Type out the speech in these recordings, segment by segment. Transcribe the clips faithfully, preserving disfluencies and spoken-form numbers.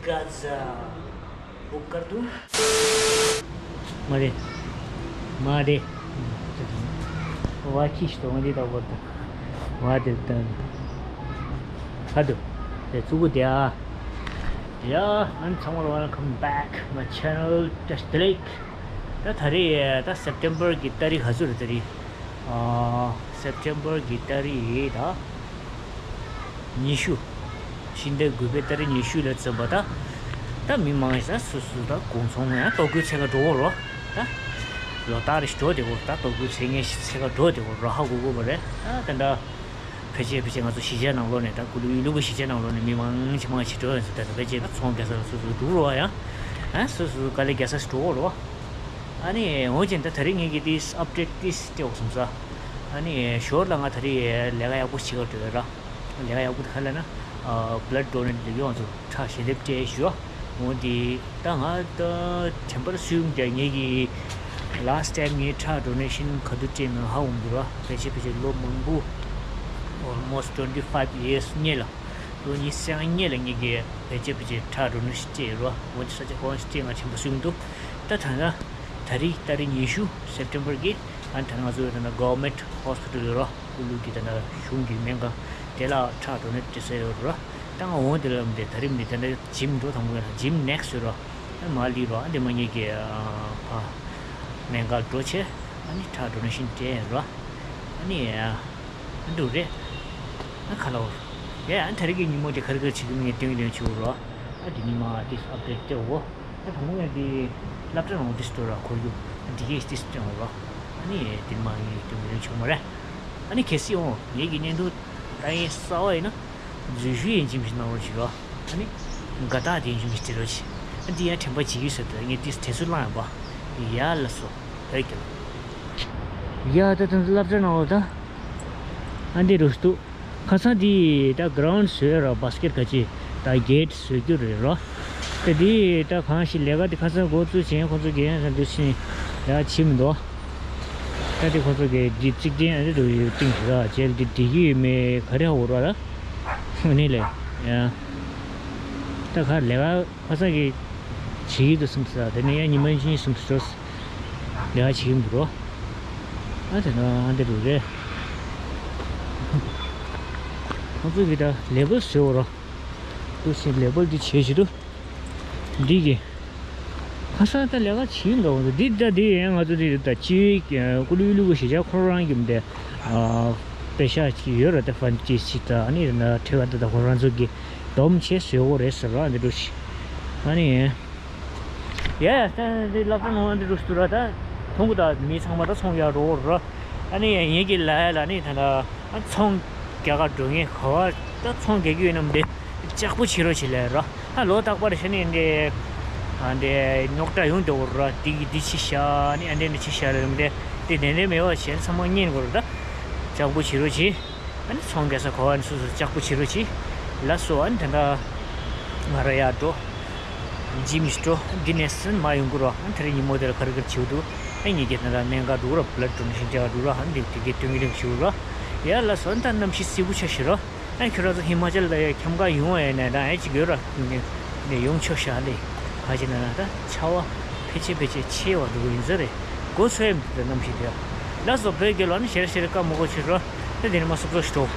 Gaza book कर दूं? मारे, मारे। वाह, खींच तो मुझे तो बोलता। वाह, देता। हदो। ये चुगु दिया। या, and someone welcome back my channel, Test Lake. ད་ད་རེས་ད་སེབ་ཊེམ་པར་གྱི་ཏ་རིག་ག་ཚོད་རེད་ད་རེས། ཨ། སེབ་ཊེམ་པར་གྱི་ཏ་རིག་ད་ཉི་ཤུ། ཕྱི་ཟླ་དགུ་པའི་ཏ་རིག་ཉི་ཤུ་ལ་འཛོམས་པ་ད། ད་མི་མང་ཡིན་ས་སུ་སུ་ད་དགོང་ཚོང་ཡང་ལྟོ་གོས་འཚོལ་ག་འགྲོ་འོ་རོ། ད་ལོ་ལྟར་རེ་འགྲོ་བདེ་བོ། ད་ལྟོ་གོས་འཚོལ་མཁན་ཞིག་འཚོལ་ག་འགྲོ་བདེ་བོ་རོ། ཧ་གོ་གོ་བ་རེད། ད་དེ་འདྲ། ཕལ་ཆེར་ཕལ་ཆེར་ང་ཚོ་གཞིས་ཆགས་ནང་ལོགས་ནས་ད་ཀུ་ལུ་ཡུལ་ལུ་གི་གཞིས་ཆགས་ནང་ལོགས་ནས་མི་མང་ཆེ་མང་ཆེ་འགྲོ་ཡོད་ཟེར། ད་ཕལ་ཆེར་ད་ཚོང་རྒྱག་ས་སོ་སོ་འདུག་རོ། ཡང་ཨ་སོ་སོ་དཀའ་ལས་རྒྱག་ས་སུ་འགྲོ་འོ་རོ། ཨ་ནི་འོན་ཀྱང་ད་ད་རེས་ངེད་ཀྱིས་ཏིས་ཨབ་ཌེཊ་ཏིས་སྤྲད་འོ་སོང་ས། ཨ་ནི་ཞོར་ལ་ང་ད་རེས་ལས་ཀ་ཡག་པོ་བྱེད་ག་འགྲོ་ཡོད་ར། ལས་ཀ་ཡག་པོ་དེ་ག་ལ་ན། ཨ། བྷ་ལཌ་ཌོ་ནེཊ་ལས་ཀ་ང་ཚོ་ཁྲག་ཞལ་འདེབས་སྤྲད་ཞུ། འོ་དེ་ད་ང་ད་དྲན་པར་སུས་ཀྱང་ངེད་ཀྱིས་ལཱ་སི་ཊི་ཊའིམ་ངས་ཁྲག་ཌོ་ནེ་ཤན་ག་དུས་སྤྲད་མིན་ཧ་འོང་འདུག་ར། ཕལ་ཆེར་ཕལ་ཆེར་ལོ་མང་པོ། Almost twenty five years སྔོན་ལ། ལོ་ཉི་ཤུ་རྩ་ལྔ་སྔོན་ལ་ངེད་ཀྱིས་ཕལ་ཆེར་ཕལ་ཆེར་ཁྲག་ཌོ་ནེ་ཤན་སྤྲད་ཡོད་ར། འོ་དེ་ས་ཆ་གང་ཞིག་སྤྲད་ང་དྲན་པ་སུས་མི་འདུག་ད་ད་ད་ད་རེས་ཏ་རིག་ཉི་ཤུ་སེབ་ཊེམ་པར་གྱི་ཨ་ད་ང་ཚོ་ད་ད་གོ་ཝར་མེན་ཊི་ཧོ་སི་པི་ཊལ་ཡོད་ར། ཀུ་ལུ་གི་དེ་འདྲ་གཞུང་གི་སྨན་ཁང་དེ་ལ་ཁྲག་ཌོ་ནེཊ་སྤྲད་ས་ཡོད་ར། ད་ང་འོང་དེ་ལ་འདི་ད་རིང་འདི་དེ་འདྲ་ཇིམ་འགྲོ་དང་པོ་ཡིན་ན་ཇིམ་ནེག་སི་ཡོད་ར། ཨ་མ་ལི་ར། ཨ་འདི་མ་ཉེས་ཀྱི་ཨ་ཕ་སྨན་ཁང་འགྲོ་ཆེ། ཨ་ནི་ཁྲག་ཌོ་ནེ་ཤན་སྤྲད་ཡོད་ར། ཨ་ནི་ཨ་འགྲོ་རེད། ཨ་ཁ་ལོ། ཡ་ཨ་ད་རིང་གི་ཉིན་མོ་དེ་ག་རེ་ག་རེ་བྱེད་ཀྱི་མིན་སྟོན་གྱི་སྟོན་བྱེད་འོ་ར། ཨ་འདི་ཉི་མ་ཨ་ཏིས་ཨབ་ཌེཊ་སྤྲད་འོ། ད་བུ་མོ་ཡང་འདི་སློབ་གྲྭ་ནང་འདི་སྟོར་ར་འཁོར་རྒྱུ་འདི་གས་ཏིས་སྟོན་ར། ཨ་ནི་དེ་མ་ངས་དེ་མི་རིང་ཆུང་མ་རེད། ཨ་ནི་གལ་སྲིད་འོང་ངེད་ཀྱི་བརྙན་ཐུང་ལྟ་ཡིན་གསར་བ་ཡིན་ན་འཛུལ་ཞུགས་ཡིན་གཅིག་མིན་གནང་རོགས་བྱེད་རོགས། ཨ་ནི་དགའ་རྟགས་དེ་ཡིན་གཅིག་མིན་སྤྲད་རོགས་བྱེད། ཨ་འདི་ཡང་དྲན་པ་བརྗེད་ཀྱི་ཟེར་ད་ངས་ཏིས་དྲན་གསོ་བླངས་ཡོང་པ། ཡ་ལ་སོ་བོད་ཀྱི་ལ། ཡ་ད་དེ་ཚོ་སློབ་གྲྭ་ནང་ལ་ད་ཨ་འདི་རུ་སྟུག་ཁ་སང་དེ་ད་གྷ་རའུན་ཌི་བཟོས་ར། བྷ་སི་ཀེཊ་ག་ཅི་ད་གེ་ཊི་བཟོ་རྒྱུ་རེད་ར། ད་དེ་ད་གང་ཞིག་ལས་ཀ་དེ་ཁ་སང་འགོ་བཙུགས་བྱས་ཁོ་ཚོ་རྒན་ཡང་འདུག་ཕྱིན་ཡ་ཕྱིན་མི་འདུག་ད་དེ་ཁོ་ཚོ་གི་དེ་རྩིག་གདན་ཨ་འདི་འདུག་ཡོད་ཏིང་ར་བྱས་དེ་འགྲིག་གི་ཡོད་མེད་ག་རེ་ཧ་གོ་ར། ད་ཨ་ནི་ལས་ཡ་ད་ག་ལས་ཀ་ཁ་སང་གི་བྱེད་ཀྱི་འདུག་བསམ་ས། དེ་ནས་ཡང་ཉི་མ་གཉིས་གཉིས་གསུམ་དུ་འགྲོ་ལས་ཀ་བྱེད་ཀྱི་འདུག་རོ། ཨ་དེ་ན་ཨ་འདི་རུ་རེད། ཁོང་ཚོ་གི་ད་ལེ་བལ་བཟོས་འོ་རོ། འདུག་སེ་ལེ་བལ་འདི་བྱེད་བྱེད་དུ། འདི་གི་ཁ་སང་ད་ལས་ཀ་བྱེད་འདུག་འདི་ད་འདི་ཡང་ང་ཚོ་འདི་ད་སྤྱི་ཀུ་ལུ་ཀུ་ལུ་གི་གཞིས་ཆགས་ཁོ་རང་གི་འདི་པེ་ཤ་ཅིག་ཡོད་ར། ད་ཧྥན་ཅི་ཅིག་ད་ཨ་ནི་ན་ཁྲེ་ག་ད་ད་ཁོ་རང་ཚོ་གི་སྡོམ་བྱས་བཟོས་འོ་རེད་ཟེར་ར། འདི་འདྲ་ཞིག་ཨ་ནི། ཡ་ཡ་ད་འདི་སློབ་གྲྭ་ནང་འདི་རུ་སུ་ར་ད་མཐོང་གི་ད་མི་ཚང་མ་ད་ཚོང་རྒྱག་རོགས་ར། ཨ་ནི་ཡ་ངེད་ཀྱི་ལ་ཡ་ལ་ནི་ད་ད་ཨ་ཚོང་རྒྱག་ག་འགྲོ་ངེས་ག་བ་ད་ཚོང་རྒྱག་གི་ཡོད་ནམ་དེ་ལྕགས་པོ་བྱེད་རོགས་བྱེད་ལ་ར། ཨ་ལོ་རྟག་པར་ཤ་ནི་འདི་ཨ་འདི་རྙོག་དྲ་ཡོང་འདུག་ར། འདི་གི་འདི་ཕྱི་ཤ་ནི་ཨ་འདི་ནི་ཕྱི་ཤ་ལ་ཡོང་དེ་དེ་དེ་འདྲའི་མེད་པ་བྱས་ཚང་མ་ཉན་དགོས་ར། ད་ལྕགས་པོ་བྱེད་རོགས་བྱེད། ཨ་ནི་ཚོང་རྒྱག་ས་གོ་བ་ནི་སོ་སོ་ལྕགས་པོ་བྱེད་རོགས་གྱིས། ལ་སོ་ཨ་ནི་དེ་འདྲ་ང་ར་ཡར་འགྲོ། ཇིམ་ཞིག་འགྲོ། འདི་ནས་སུ་མ་ཡོང་གི་རོ། ཨ་ནི་དེ་རིང་ཉིན་མོ་དེ་ལ་ག་རེ་ག་རེ་བྱེད་འདུག་ཨ་ནི་ངེད་ཀྱི་དེ་འདྲ་སྨན་ཁང་འགྲོ་རོ། བྷ་ལཌ་ཌོ་ནེ་ཤན་རྒྱག་འགྲོ་རོ། ཨ་ནི་དེ་དེ་གའི་སྟོན་གྱི་རིང་བྱེད་རོ། ཡ་ལ་སོ་ཨ་ནི་ད་གནམ་གཤིས་བསིལ་པོ་ཆགས་ཤིག་རོ། ཨ་ནི་ཁྱོད་རང་ཚོ་ཧི་མ་ཅལ་ལ་ཡ་ཁྱམས་ཁ་ཡོང་བ་ཡིན་ན་ད་ཨ་ཅིག་ཡོད་ར། ནས་ཡོང་ཆོག་ཤག་ལེ། ག་ཅི་ན་ན་ད་ཆར་པ་ཕལ་ཆེར་ཕལ་ཆེར་ཆེ་བ་འདུག་ཡིན་ས་རེད། མགོ་ཚོས་མི་འདུག་གནམ་གཤིས་དེ། ལགས་སོ་བོད་རྒྱལ་ལོ་ནི་ཞེར་ཞེར་བཀའ་མོལ་གོ་ཕྱིར་རོ། ད་དེ་ནི་མ་སོབ་སོབ་ཞིག་འགྲོ།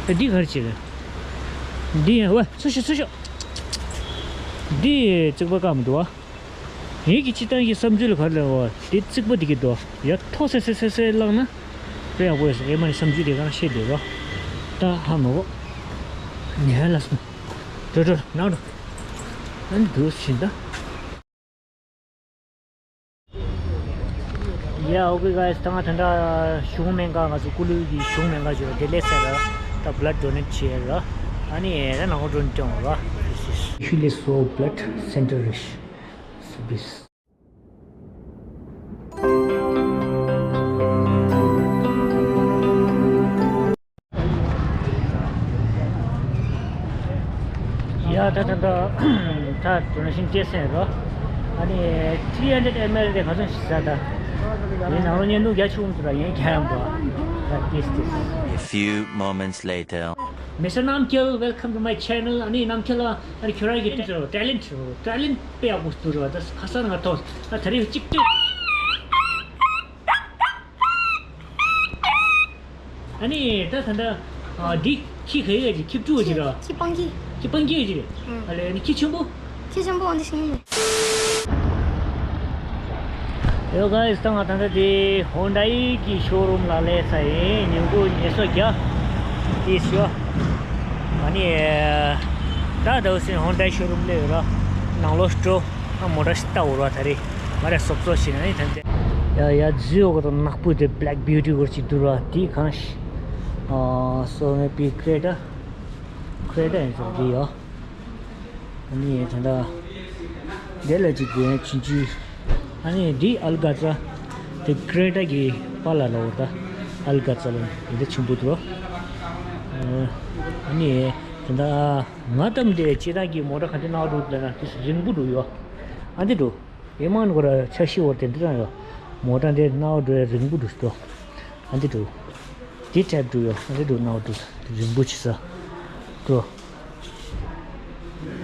ཨ་འདི་ག་རེ་བྱེད་རེད། འདི་ཡང་ཝ་ཚུར་ཤོག་ཚུར་ཤོག་འདི་རྩིག་པ་བཀག་མི་འདུག་བ། ངེད་ཀྱི་སྤྱི་བཏང་གི་བསམ་ཚུལ་ལ་ག་རེ་ལབ་བ་དེ་རྩིག་པ་དེ་གི་དོ་ཡ་ཐོག་སེ་སེ་སེ་སེ་བླངས་ན་དཔེ་ཡག་པོ་ཡོད་ས་རེད། མ་ནི་བསམ་ཚུལ་དེ་ག་རང་བཤད་བསྡད་རོ། ད་ཧ་མ་གོ་ངས་ལ་སོང་། འགྲོ་འགྲོ་ནང་འགྲོ། ཨ་འདུག་ཕྱིན་ད། Yeah, okay guys, ད་ང་ད་ལྟ་གཞུང་སྨན་ཁང་ང་ཚོ་ཀུ་ལུ་གི་གཞུང་སྨན་ཁང་ཅིག་ལ་བདེ་ལེགས་ཟེར་ར་ད་བྷ་ལཌ་ཌོ་ནེཊ་བྱེད་ར། ཨ་ནི་ད་ནང་ཁོ་ཌོ་ནེཊ་སྟོན་ར། This is Chile Soul Blood Center is this. ཡ་ད་ད་ད་ད་ཌོ་ནེ་ཤན་སྤྲད་ཟེར་རོ། ཨ་ནི་three hundred ml དེ་ག་ཚོད་ཞིག་ཟ་ད། ཡིན་ནང་ལོ་བརྙན་ཐུང་རྒྱ་ཆུང་ཙམ་ར་ཡན་གྱ་ཡང་འགྲོ། What is this? A few moments later. Mister Namkyal, welcome to my channel. ཨ་ནི་རྣམ་རྒྱལ་ལགས། ཨ་ནི་ཁྱོད་རང་གི་ཊེ་ལེན་ཊི་རེད། ཊེ་ལེན་ཊི་རེད། ཊེ་ལེན་ཊི་དཔེ་ཡག་པོ་འདུག་རེད་པ། ད་ཁ་སང་ང་ཐོག་ད་ད་རེས་གཅིག་ལྟོས། ཨ་ནི་ད་ད་ད་ཨ་འདི་ཁྱི་ག་ཡོད་ཅིག་ཁྱི་ཕྲུག་ཅིག་ར། ཁྱི་སྤང་ཁྱི། ཁྱི་སྤང་ཁྱི་ཡོད་ཅིག་ཨང་། ཨ་ལས་ཨ་ནི་ཁྱི་ཆེན་པོ། ཁྱི་ཆེན་པོ་འོ་འདི་ཞིག་ཡིན། Yo guys, ད་ང་ད་ལྟ་དེ་ཧོན་ཌའི་གི་ཤོ་རུམ་ལ་སླེབས་ཚར་ཡིན། ཉིན་གུང་ཉལ་ས་རྒྱག་དེ་ཤོ། ཨ་ནི་ད་ད་འུ་སེ་ཧོན་ཌའི་ཤོ་རུམ་སླེབས་ཡོད་ར། ནང་ལོགས་འགྲོ། ཨ་མོ་ཊ་ཞིག་ལྟ་འོ་ར། ད་རེས་ང་རེ་སོབ་སོབ་བྱས་ན་ནི་ད་ལྟ་ཡ་ཡ་ཛི་འོ་ག་དང་ནག་པོ་དེ་Black Beauty་སྐོར་ཅིག་འདུག་ར། དེ་གང་ཞིག་ཨ་སོ་ངའི་པི་ཀྲེ་ཊ་ཀྲེ་ཊ་ཡིན་ཟེར་དེ་ཡ། ཨ་ནི་ད་ལྟ་དེ་ལ་ཅིག་དེ་ཆུང་ཆུང་། ཨ་ནི་འདི་ཨལ་ག་ཛ། དེ་ཀྲེ་ཊ་གི་པཱ་ལགས་ལ་འོ་ད་ཨལ་ག་ཛ་ལ་འདི་འདྲ་ཆེན་པོ་འདུག་ཨ་ནི་ད་ལྟ་ང་ལྟ་བུ་དེ་སྤྱིར་བཏང་གི་མོ་ཊ་ག་འདྲ་ནང་འགྲོ་ལབ་ན་དེ་རིང་པོ་འགྲོ་ཡོད། ཨ་འདི་འགྲོ། ཡེ་མ་ནི་གོ་ར་འཆར་གཞི་འོ་དེ་འདྲ་རང་ཡོད། མོ་ཊ་འདི་ནང་འགྲོ་ཡ་རིང་པོ་འགྲོ་ཤི་འགྲོ། ཨ་འདི་འགྲོ། འདི་ཊེབ་འགྲོ་ཡོད། ཨ་འདི་འགྲོ་ནང་འགྲོ། རིང་པོ་ཆེ་ས། འགྲོ།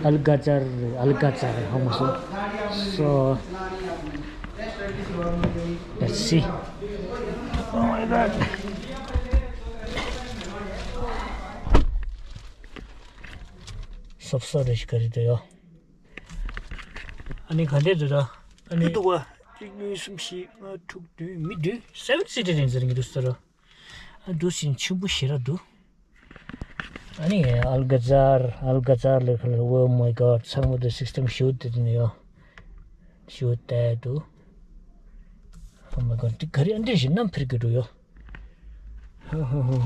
ཨལ་ག་ཛར། ཨལ་ག་ཛར་ཧ་མ་སོ། So let's see. Oh my god. སོབ་སོ་རེ་ཞིག་ག་རེ་འདུག་ཡོ། ཨ་ནི་ག་འདྲས་འདུག་ར། ཨ་ནི་འདུག་བ། གཅིག་གཉིས་གསུམ་བཞི་ལྔ་དྲུག་བདུན་མི་བདུན། སེ་ཝན་སི་ཊར་ཡིན་ཟེར་གྱི་འདུག་ཟེར་ར། ཨ་འདུག་ཞིང་ཆེན་པོ་ཞེ་དྲག་འདུག་ཨ་ནི་ཨལ་ག་ཛར། ཨལ་ག་ཛར་ལ་ཁ་ལ། Oh my god. ཚང་མ་དེ་སིས་ཊམ་ཞེ་པོ་དེ་དེ་ནས་ཡོ། ཞེ་པོ་དེ་འདུག Oh my god. དེ་ག་རེ་ཨ་འདྲས་ཞིག་གནམ་འཕེལ་གྱི་འགྲོ་ཡོ། ཧོ་ཧོ་ཧོ།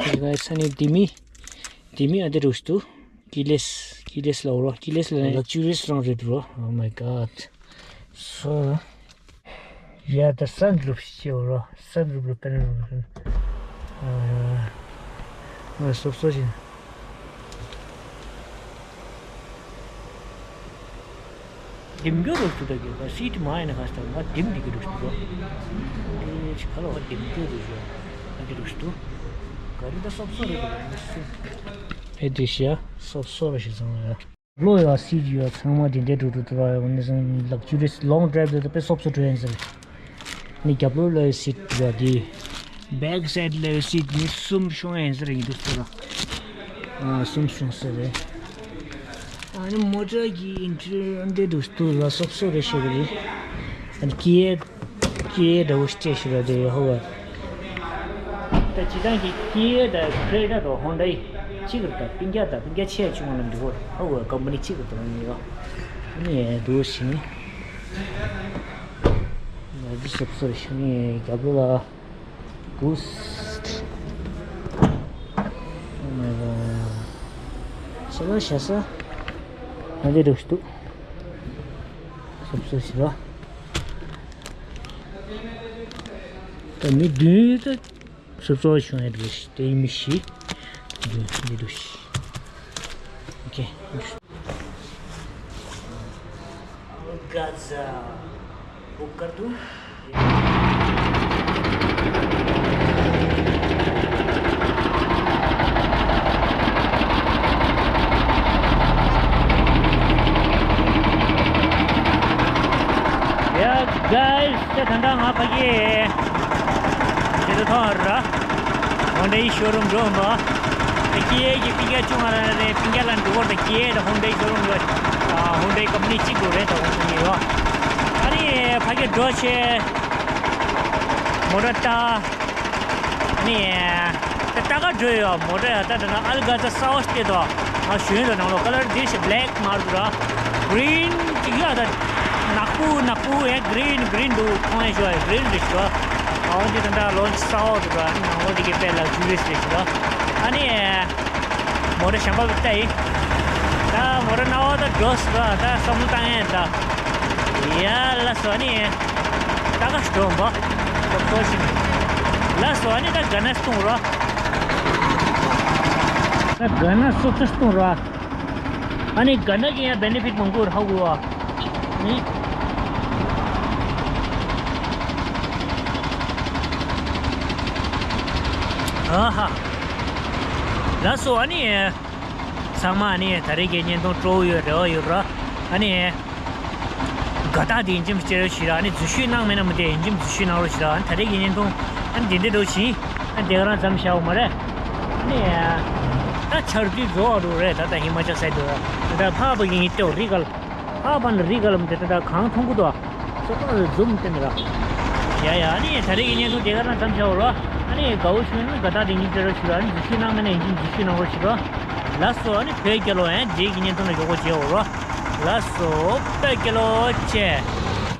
དེ་ག་ས་ནི་དེ་མི། དེ་མི་ཨ་འདྲས་རུ་སྟུ། ཀི་ལེས། ཀི་ལེས་ལ་འོ་རོ། ཀི་ལེས་ལ་ནི་ལག་ཇུ་རི་ཡས་རང་རེད་རོ། Oh my god. So yeah, the sunroof ཞེས་འོ་རོ། Sunroof ལ་པེ་ནལ་རུ་ཨ་སོབ་སོ་ཞིག་འདེམས་རྒྱུ་རུ་སུ་དག་གི་སི་ཊི་མ་ཡིན་ན་ག་ས་ང་འདེམས་འདི་གི་རུ་སུ་དག་ཨེ་ཆི་ཁ་ལོ་འདེམས་རྒྱུ་རུ་ཡོ། ཨ་འདི་རུ་སུ་ག་རི་ད་སོབ་སོ་རུ་དག་མི་སུ་ཨེ་འདི་ཤ་སོབ་སོ་རུ་ཤི་སོང་ཡ། ལོ་ཡ་སི་ཇི་ཡ་ཚང་མ་འདི་འདྲའི་འགྲོ་འགྲོ་འགྲོ་ར་ཡོང་ནི་སང་ལག་ཇུ་རི་ཡས་ལོང་ཌ་རའིབ་དེ་དཔེ་སོབ་སོ་འགྲོ་ཡིན་ཟེར། ནི་རྒྱབ་ལོགས་ལ་ཡོད་སི་ཊི་ཡ་དེ། བེག་སའིཌ་ལ་ཡོད་སི་ཊི་ནི་གསུམ་ཤོང་ཡིན་ཟེར་ཡིན་འདུག་ཟེར་ར། ཨ་གསུམ་ཤོང་ཟེར་རེད། ཨ་ནི་མོ་ཊ་གི་ཨིན་ཊི་རི་ཡར་འདི་འདུག་སྟུ་ལ་སོབ་སོབ་རེ་ཤེས་གི་རེད། ཨ་ནི་ཀི་ཡེ་ཀི་ཡེ་འདྲ་བོ་སྤྲད་ཤི་ར་དེ་ཧོ་བ། ད་སྤྱིར་བཏང་གི་ཀི་ཡེ་དང་ཀྲེ་ཊ་དང་ཧོན་ཌའི་གཅིག་རེད། ད་སྤུན་ཀྱག་དང་སྤུན་ཀྱག་ཆེ་ཆུང་ལ་འདི་ཧོ་ཧོ་བ་ཀམ་པ་ནི་གཅིག་རེད་དང་ཡོད། ཨ་ནི་འདུག་ཞིང་། ང་འདི་སོབ་སོབ་ཞིང་ནི་རྒྱབ་ལོགས་ལ། Boost. Oh my god. ས་ལ་ཤ་ས། ང་འདི་རུ་སྟུ། སོབ་སོབ་ཞི་ར། ད་མི་བདུན་ད་སོབ་སོབ་བྱུང་ཡ་འདུག་ཤི། དེ་མི་བཞི། བདུན་འདི་འདུག་ཤི། Okay. Gaza. Book कर दूं? Yeah, guys, ད་ད་ང་ཕ་གི་ཇེ་ཏོ་ཐོང་ར། ཧོན་ཌའི་ཤོ་རུམ་འགྲོ་མ། ཀི་ཡེ་གི་སྤུན་ཀྱག་ཆུང་ང་རང་རེད། སྤུན་ཀྱག་ལ་འགྲོ་བར་ད་ཀི་ཡེ་ད་ཧོན་ཌའི་ཤོ་རུམ་འགྲོ། ཧོན་ཌའི་ཀམ་པ་ནི་གཅིག་འགྲོ་རེད། ད་ཧོན་ཌའི་ཡོད། ཨ་ནི་ཕ་གི་འགྲོ་ཆེ། མོ་ཊ་ལྟ། ཨ་ནི་ད་ལྟ་ག་འགྲོ་ཡོད་མོ་ཊ་ཡ། ད་ད་ན་ཨལ་ག་ཛ་སའོ་སྟེ་དོ། ང་ཞུ་ཡིན་དོ་ནང་ལོ་ཀ་ལར་འདི་ཞིག་བྷེ་ལེག་མར་འདུག་ར། གི་རིན་ཅིག་ཡོད་ད། ནག་པོ་ནག་པོ་ཡ་གི་རིན་གི་རིན་འདུག་མཐོང་ཡ་ཞོ་ཡ་གི་རིན་རེད་ཞོ། ཨའོ་འདི་ད་ད་ལོན་ཆི་སའོ་འདུག་ར། ནང་ལོ་འདི་གི་དཔེ་ལག་ཇུ་རི་ཡས་རེད་ཞོ། ཨ་ནི་མོ་ཊ་ཞམ་པ་གི་ལྟ་ཡིན། ད་མོ་ཊ་ནག་པོ་ད་འགྲོ་སི་ར། ད་བསམ་བློ་བཏང་ཡ་ད། ཡ་ལ་སོ་ནི། ད་ག་སྟོན་པ། ད་ཁོ་ཞིག་ལ་སོ་ནི་ད་ག་ན་སྟོང་རོ། ད་ག་ན་སོ་ད་སྟོང་རོ། ཨ་ནི་ག་ན་གི་ཡང་བེ་ནེ་ཕིཊ་མང་པོ་ར་ཧ་གོ་བ། ནི། ཨ་ཧ། ལགས་སོ། ཨ་ནི། ཚང་མ་ཨ་ནི་ད་རེས་ཀྱི་བརྙན་ཐུང་སྤྲོ་བོ་ཡོད་རེ་བ་ཡོད་ར། ཨ་ནི། དགའ་རྟགས་དེ་ཡིན་གཅིག་མིན་གཅིག་རོགས་ཞུ་ར། ཨ་ནི་འཛུལ་ཞུགས་གནང་མེད་ན་མི་དེ་ཡིན་གཅིག་མིན་འཛུལ་ཞུགས་གནང་རོགས་ཞུ་ར། ཨ་ནི་ད་རེས་ཀྱི་བརྙན་ཐུང་ཨ་ནི་དེ་འདྲ་འདྲ་བོ་ཞིག་ཨ་ནི་དེ་ག་རང་མཚམས་བཞག་འོ་མ་རེད། ཨ་ནི། ད་ཆར་དུས་རྫོགས་འགྲོ་རེད། ད་ལྟ་ཧི་མ་ཅལ་སའི་ཌི་དུ་ར། ད་ལྟ་ཕ་བ་གི་ངའི་ལྟེ་བ་རི་ག་ལ། ཨ་པ་ན་རི་ག་ལམ་དེ་ད་ད་གང་མཐོང་གི་འདུག་སོ་ཏོག་ལ་ཛུམ་བསྟན་ར། ཡ་ཡ། ཨ་ནི་ད་རེས་ཀྱི་བརྙན་ཐུང་དེ་ག་རང་མཚམས་བཞག་འོ་ར། ཨ་ནི་དགའ་བོ་བྱུང་ན་དགའ་རྟགས་དེ་ཡིན་གཅིག་རོགས་ཞུ་ར། ཨ་ནི་འཛུལ་ཞུགས་གནང་མེད་ན་ཡིན་གཅིག་མིན་འཛུལ་ཞུགས་གནང་རོགས་ཞུ་ར། ལགས་སོ། ཨ་ནི་བོད་རྒྱལ་ལོ། ཨ་ནི་རྗེས་ཀྱི་བརྙན་ཐུང་ལ་མགྱོགས་པོ་མཇལ་འོ་ར། ལགས་སོ། བོད་རྒྱལ་ལོ། ཅེ།